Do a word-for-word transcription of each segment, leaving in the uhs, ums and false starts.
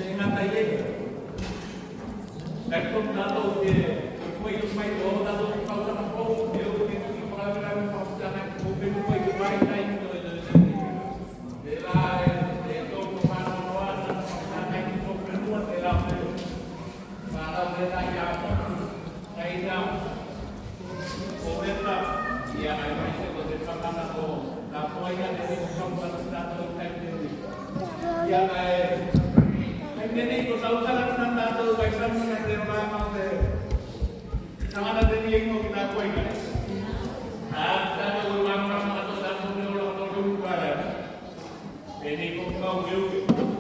Te gata i ei. Tatou tatou te, ko i mai o tatou te fautaka fou, e o te tuki fakalavelave fakafetai, ko te fenua i te vaitaimi, ko e, e, e, e la e, e tou ko fanoanoa, fakafetai ko fenua, e la e, fanau tena i a, kaina, Ko Veta, ia, kae maise ko te tamana ko Tapuaiga, tenei ko Kaupata, tatou i tai tenei. Ia, kae, kae tenei ko tautala ki a tatou, kae sami na te olaga o te tamana tenei ko Tapuaiga. A, tatou e mamarama tatou, tatou te ola, tatou te uku. Tenei ko kau eu,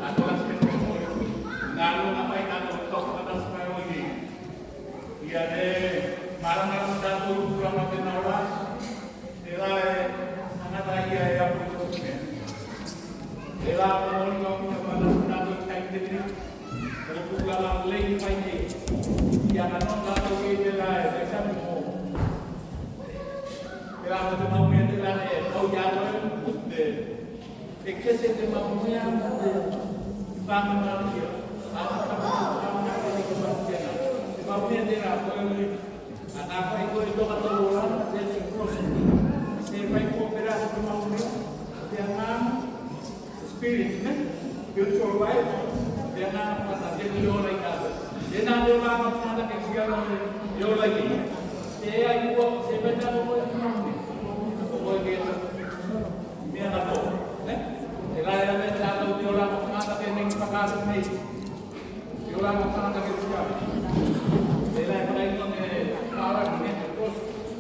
a te lasi te kau eu. Galo na fai tatou kau fakatasi mai o i. Ia ne marama tatou i tulaga tena ola. Tela e, tagata ia e apo i toko mea. Tela ko moni kau ki te fakatasi tatou i tai tenei. Ko tulaga lei fai nei. Ia kanoa tatou ki tela e, e sami mo. Tela ko te mau mea tela ne, kau ia koe, te E kese te mau mea mo te fagamaluia. A te fagamaluia, te mau mea tela koe. A ka fai koe toka tolu ola, te te cross. Se fai ko pera ko te mau mea, te agaga, spirit, ne? Spiritual life, te agaga, te te ola i tatou. Tena te ola, te ola i tatou. Te ai ko, se fai tatou koe te mau mea. Ko koe ke Mea katoa, ne? Tela e mea tatou te olaga o tagata tenei ki fakaatu nei. Te olaga o tagata Kerisiano. Tela e fakaino ne ara ne ko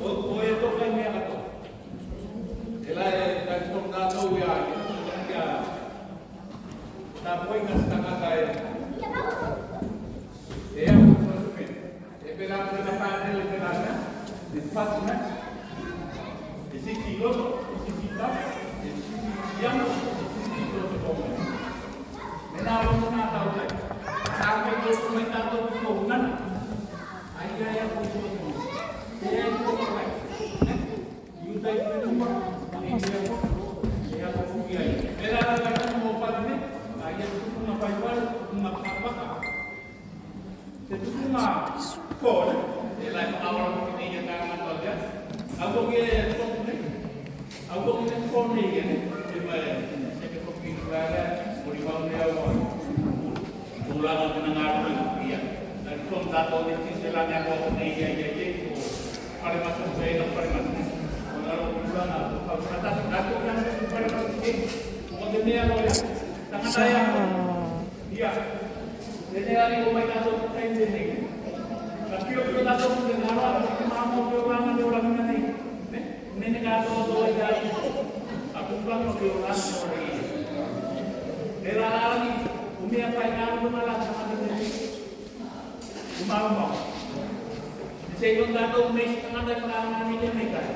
o e toka i mea katoa. Tela e tatou tatou ia ia Tapuaiga se tagata e. E a ko E pela ko te matagele pela mea, e fatu mea, e sisi i loto, e sisi i tau, e sisi i amu, e sisi i loto ko mea. Me na loto na tau kai. Sa kai ko mai tatou ko unana. Ai, ai, ai, ko ko. E ai ko ko kai. Iu tai ko uma, e ia ko. E a ko ia. Pela la la mo fatu mea, ai, ai, ko na fai fai, na paka. Te tuku ma ko ne, e lai fakaola ko nei ia ka ma ko ia. Au ko ke ko nei. Au ko ke ko nei ia ne. Te mai, se ke ko ki la la, ko li mau ne au. Ko la ko na nga ko ia. Ai ko tatou te tisi la ne ko nei ia ia ia ko. Fale matu, e na fale matu. Ko na lo ko la na, ko ka ta, na ko ka na fale matu. Ko te mea ko ia. Tangata ia. Ia. Tenei la ne ko mai tatou ki tai tenei. Ka kio ki tatou ki te ngala, ki te mama o te olaga ne ola nei. Ne? Nei ne ka to to ia. A kuka no te olaga ne ola nei. Tela la ne, ko mea fai na ko mala sa tenei. Ko mau mau. Sei ko tatou mei se tagata i fakaanga nei te mea kai.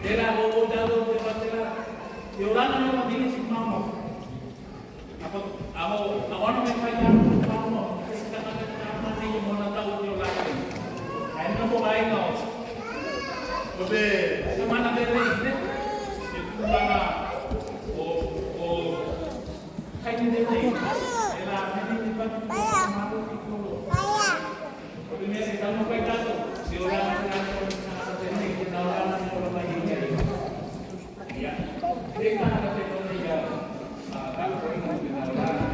Tela ko ko tatou te patela. Te olaga ne ola nei se mau mau. Ako, ako, ako ano me fai ano ko ano, se tagata tagata nei mo na tau te ola nei. Ai no ko ai no. Ko te, se mana te nei, ne? Se tulaga o, o, kai nei nei. E la, nei nei, nei, nei, nei, nei, nei, nei, nei, nei, Ko te mea e tau mai tatou, te ora na tatou, te nei, te ora na tatou mai ia. Ia. Te tangata te tau nei ia. A, tau ko ina te ora na.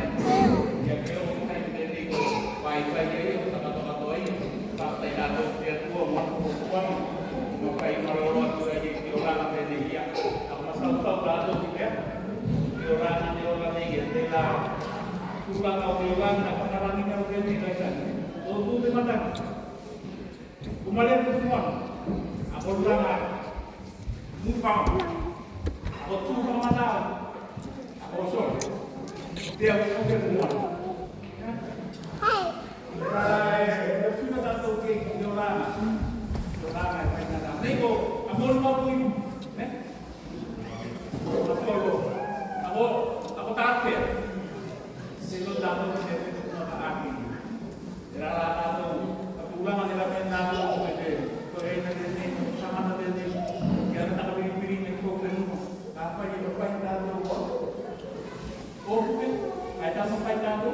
Ia ke o kai te nei ko, pai, pai ia, ia, tangata, tangata ia. Tau tai tatou te Atua, mo ko ko. Mo kai maroro atu ia, te ora na te nei ia. Tau masau tau tatou te mea. Te ora na, te ora nei ia, te la. Tulaga o te olaga, fakalangi na o te nei, kai sani. O tu te mataka. Ko male ko te moana. A ko langa. Move on. A ko tu fakamata. A ko sole. Te a ko te moana. Hai. Ai, e fina tatou ke, ke olaga. Olaga, e fai na. Nei ko, a mo ma ko i. Ne? Ako, ako, ako tatou. Se lo tatou te te tuna ka aki. Tela la tatou, a tulaga tela me tatou, ko te, ko te reina tenei, ko te tamana tenei, ia na taka piripiri ne ko fenua. Ka fai, ko fai tatou, ko. Ko kuke, ai tatou fai tatou,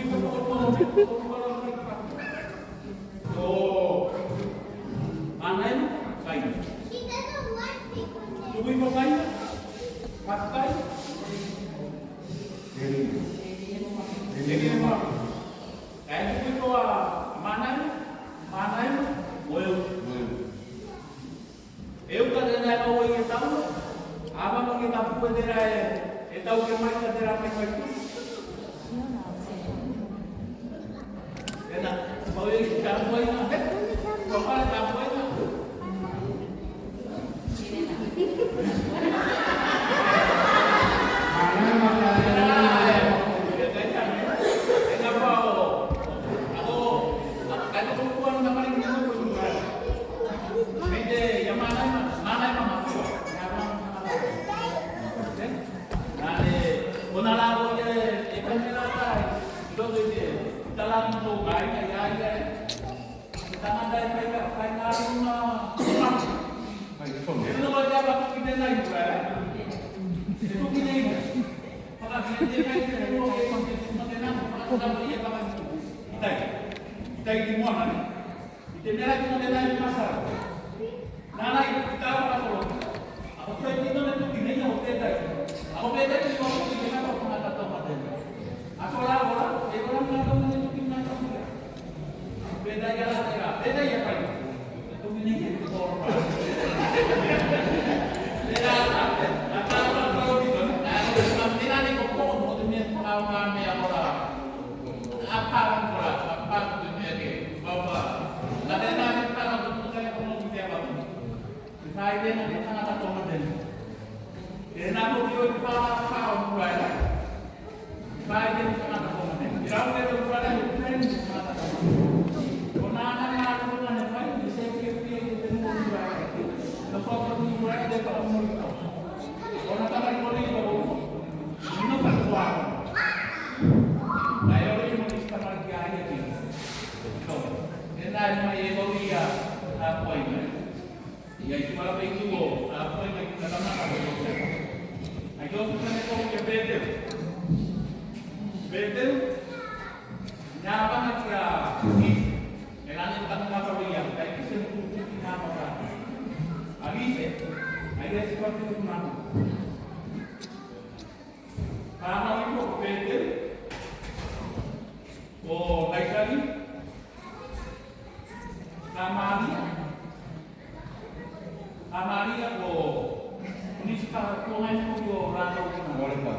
Tuku ifo, tuku ifo, tuku ifo, tuku ifo. Ko manaema, kaina. Tuku ifo, kaina. Pakai. Eli. Eli, ema. Kae tuku ifo a manaema, manaema, ko eu, ko eu. E uka tenā e maua i e tau, a mama ke tapu e tera e, e tau ke mai ka tera mai mai tu. Tena, mau e ki tapu ai na, he? Ko fale tapu ai na. I te mea la ki mo tenā i masalo. Nānā i tau a solo. A ko tino ne tuki nei a ko petai. A ko petai ki ko tuki nei a ko tagata tomatene. A so la ko la, e ko la tagata ne tuki nei a ko ia. Petai a la, petai a kai. Tuki nei a ko la. Tera la, la tau a solo ki tona. A ko tena ne ko ko mo te mea ko la mea ko la. A pa ko la, a pa ko te mea ke. Tena e mai e maua ia a koina. Ia i tuala pei tuo a koina ki tana maka ko Iosefa. A Iosefa ne kofu ia Petelu. Petelu, ne avana ki a Lise. E lane tana maka ia, kai Lise ne kuku ki na maka. A Lise, a ia si pati kuna. Ka na iko ko Petelu. Ko Laisali, Samaria, Samaria ko nisi ka ko ngai ko ko ratou ko na.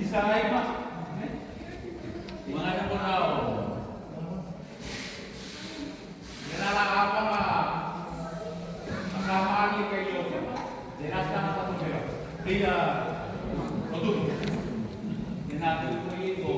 Isaraela, ne? Ko ngai ko na o. Tena la a pa ma a Samaria ke Iosefa. Tena tana ka tupera. Ia o tu. Tena tu ko i ko.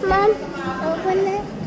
Mom, open it.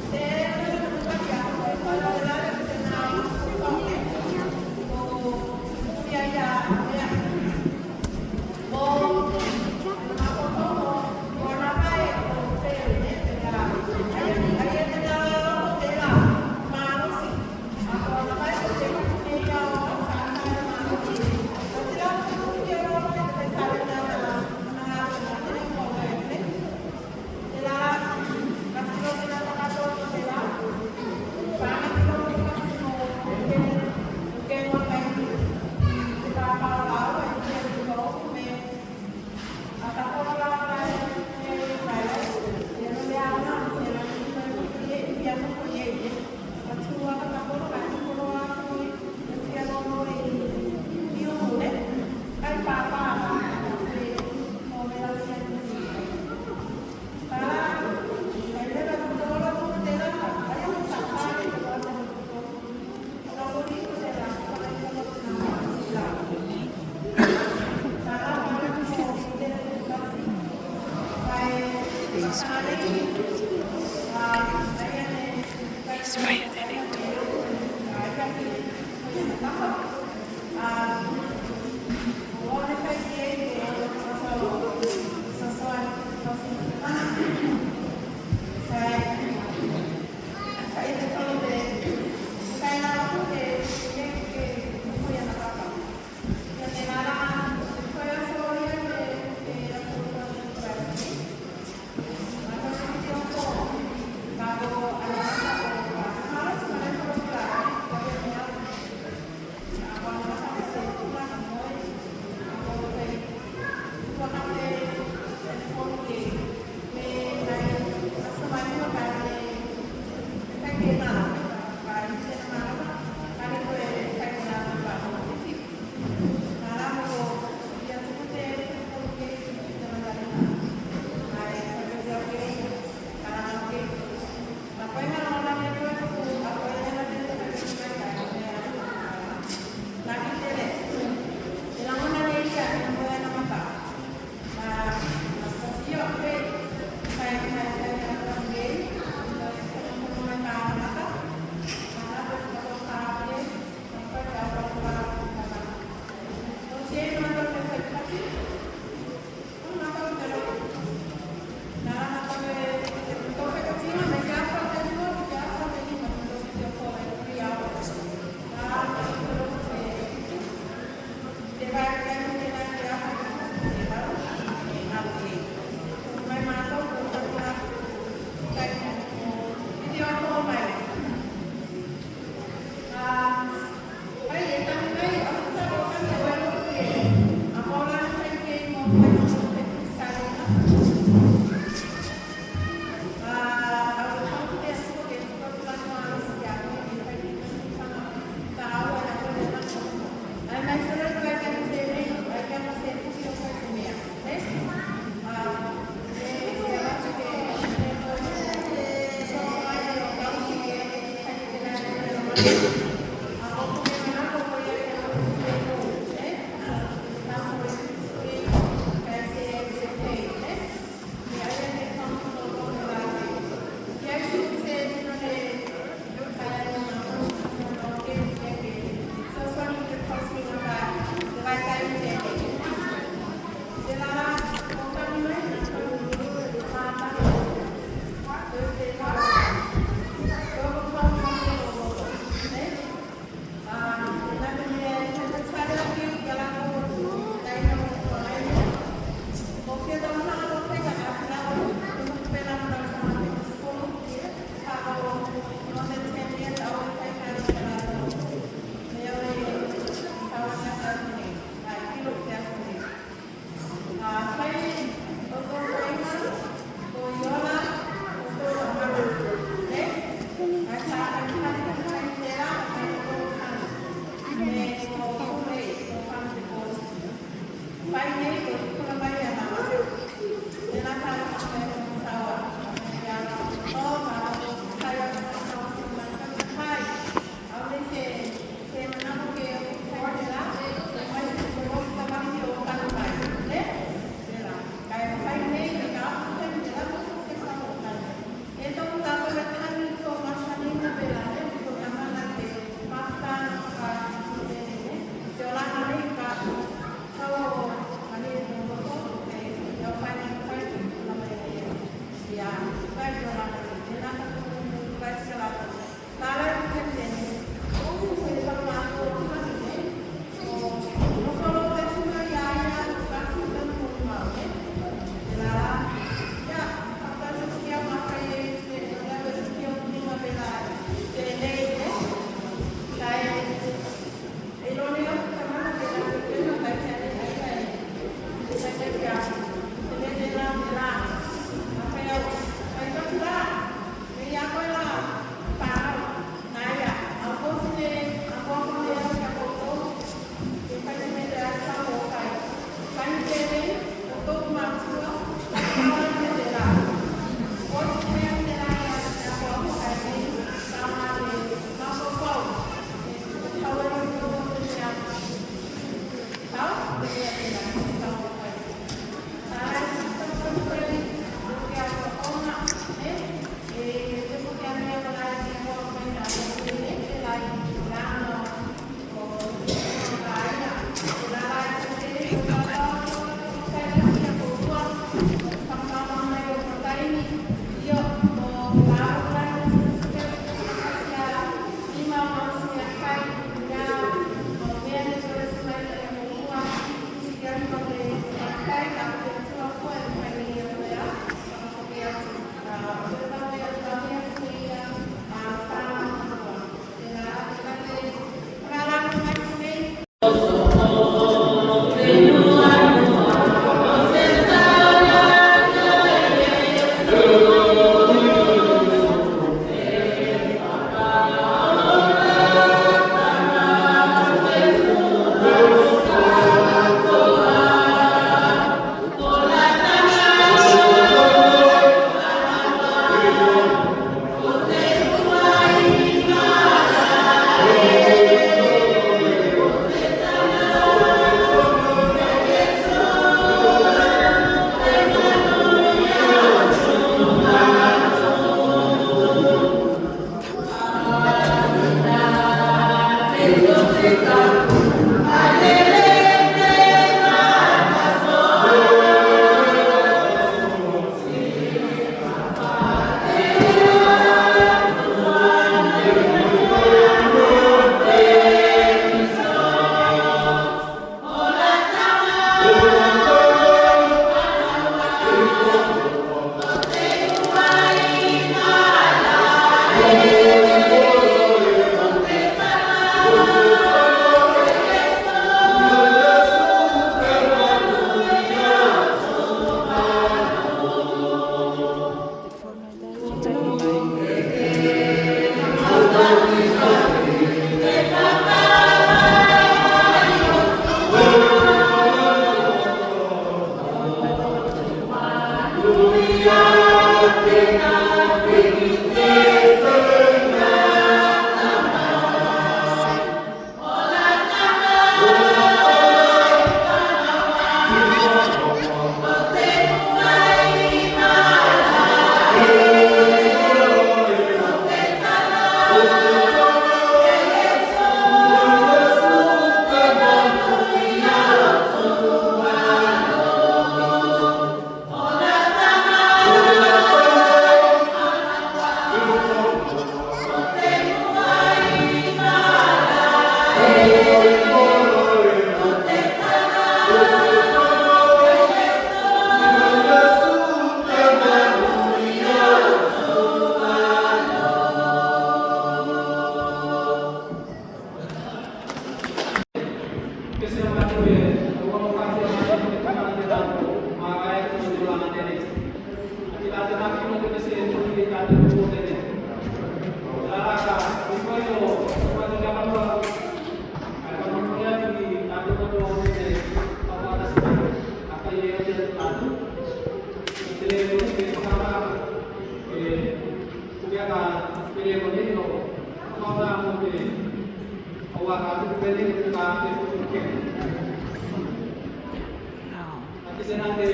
Tena te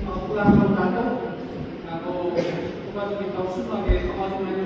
fakapulaga o tatou, a ko, ko atu ki tau susuga ke fakapulaga